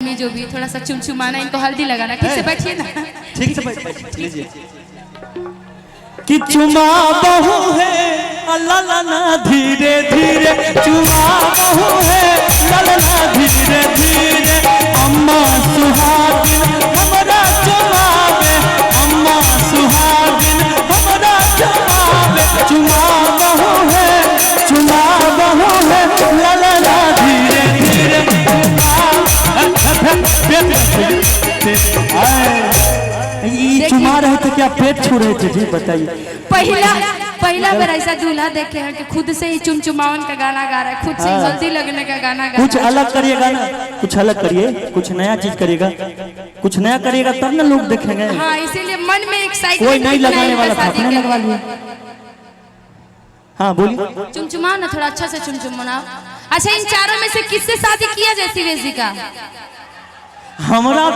में जो भी थोड़ा सा चुमचुमाना, इनको हल्दी लगाना। ठीक से बैठिए ना। ठीक से बैठ लीजिए कि चुमा बहू है अल्लाह लाना धीरे धीरे, चुमा बहू है ललना धीरे धीरे, अम्मा सुहागिन हमरा चुमावे, अम्मा सुहागिन हमरा चुमावे, चुमा बहू है, चुमा बहू है ललना धीरे धीरे। ये चुमा रहे थे क्या पेट छू रहे थे जी बताइए। पहला पहला बार ऐसा दूल्हा देखे हैं कि खुद से ही चुमचुमावन का गाना गा रहा है, खुद से ही हल्दी लगने का गाना गा कुछ रहा है। अलग करिएगा ना, कुछ अलग करिए, कुछ नया चीज करिएगा, कुछ नया करिएगा तब ना लोग देखेंगे। हाँ, इसीलिए मन में एक्साइटमेंट। कोई नहीं लगाने वाला था, अपने लगवा लिया। हाँ बोलिए। चुमचुमाओ ना थोड़ा अच्छा से चुमचुमाओ। अच्छा, इन चारों में से किससे शादी किया जाए शिवेश जी का? हमरा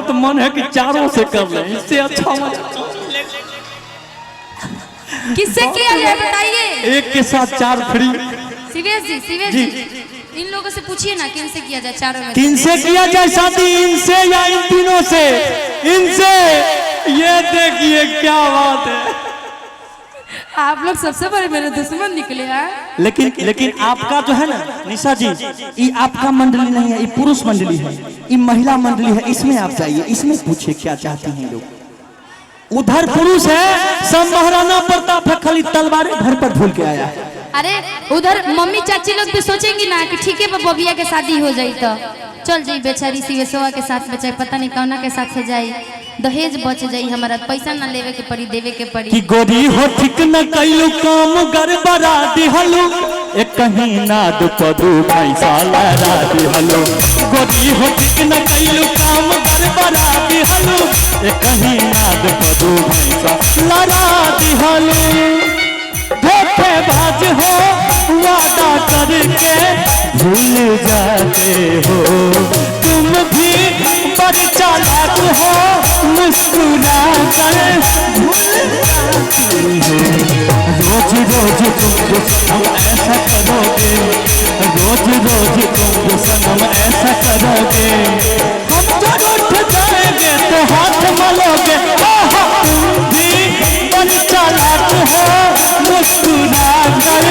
तो मन है कि चारों से कर ले, इससे अच्छा मजा। किससे किया जाए बताइए। एक के साथ चार फ्री। शिवेश जी, शिवेश जी। जी, इन लोगों से पूछिए ना किनसे किया जाए चारों में से। किनसे किया जाए शादी, इनसे या इन तीनों से? इनसे। ये देखिए क्या बात है। आप लोग सबसे बड़े मेरे दुश्मन निकले हैं। लेकिन लेकिन आपका जो है ना निशा जी, ये आपका मंडली नहीं है, ये पुरुष मंडली है, ये महिला मंडली है, इसमें आप जाइए, इसमें पूछिए क्या चाहती हैं लोग। उधर पुरुष है, सब महाराणा प्रताप है, खाली तलवारें घर पर भूल के आया है। अरे उधर मम्मी चाची लोग भी सोचेंगी ना कि ठीक है बबिया के शादी हो जाई तो चल जाई बेचारी शिवेशवा के साथ, बेचारी पता नहीं कौना के साथ से जाई, दहेज बच जाई, हमारा पैसा ना लेवे के पड़ी, देवे के पड़ी। कि गोरी हो ठीक न कैलू काम गड़बड़ा दिहलू, एक कहीं ना दुपदू पैसा लड़ा दिहलू। गोरी हो ठीक न कैलू काम गड़बड़ा दिहलू, एक कहीं ना दुपदू पैसा लड़ा दिहलू। धोखेबाज हो वादा करके भूल जाते हो, तुम भी बड़ी चालाक हो मुस्कुरा कर भूल जाती हो। रोज रोज तुम जो सनम ऐसा करोगे, रोज रोज तुम जो सनम ऐसा करोगे, हम जो उठ जाएंगे तो हाथ मलोगे। आहा, तुम भी बड़ी चालाक हो मुस्कुरा कर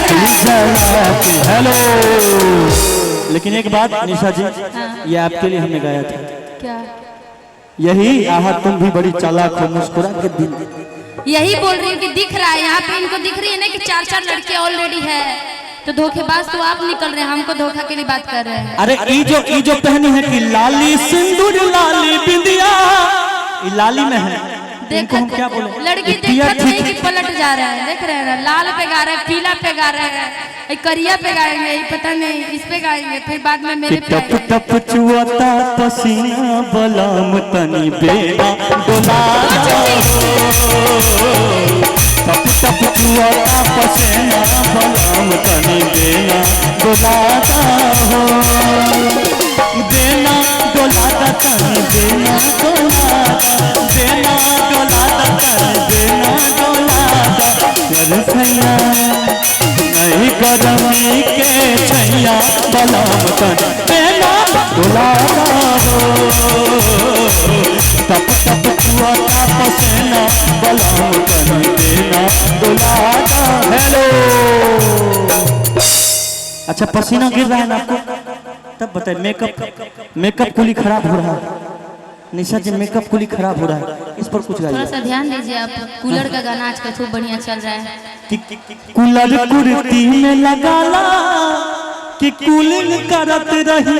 भूल जाती। हेलो, लेकिन एक बात निशा जी, ये आपके लिए हमने गाया था। क्या? यही आहा तुम भी बड़ी चालाक हो मुस्कुरा के दिल। यही बोल रही हूँ कि दिख रहा है यहाँ पे, इनको दिख रही है ना कि चार चार लड़के ऑलरेडी है, तो धोखेबाज तो आप निकल रहे हैं, हमको धोखा के लिए बात कर रहे हैं। अरे ई जो पहनी है कि लाली सिंदूर लाली बिंदिया, ई लाली में है, इनको हम क्या बोले? लड़की ये पिया देखत नहीं ठीक कि पलट जा रहा है। देख रहे हैं ना, लाल पे गा रहे हैं, पीला पे गा रहे हैं, ये करिया पे गाएंगे, ये पता नहीं इस पे गाएंगे, फिर बाद में मेरे कि पे टप आएंगे। टप चुअता पसीना बलम तनी बेना डोला हो। टप टप चुअता पसीना बलम तनी बेना डोलाता हो, बेना डोलाता तनी बेना डोलाता, बेना डोलाता तनी बेना डोलाता। कर सैया नहीं गरमी के छैया बलम तनी बेना डोलाता हो। टप टप चुअता पसीना बलम तनी बेना डोलाता। हेलो, अच्छा पसीना गिर रहा है ना आपको? तब बताइए, मेकअप मेकअप कुली खराब हो रहा है निशा जी, मेकअप कुली खराब हो रहा है, इस पर कुछ थोड़ा गाइए। सा ध्यान दीजिए आप, कूलर का गाना आजकल खूब बढ़िया चल रहा है। कि कूलर कुर्ती में लगाला कि कूलिंग करत रही।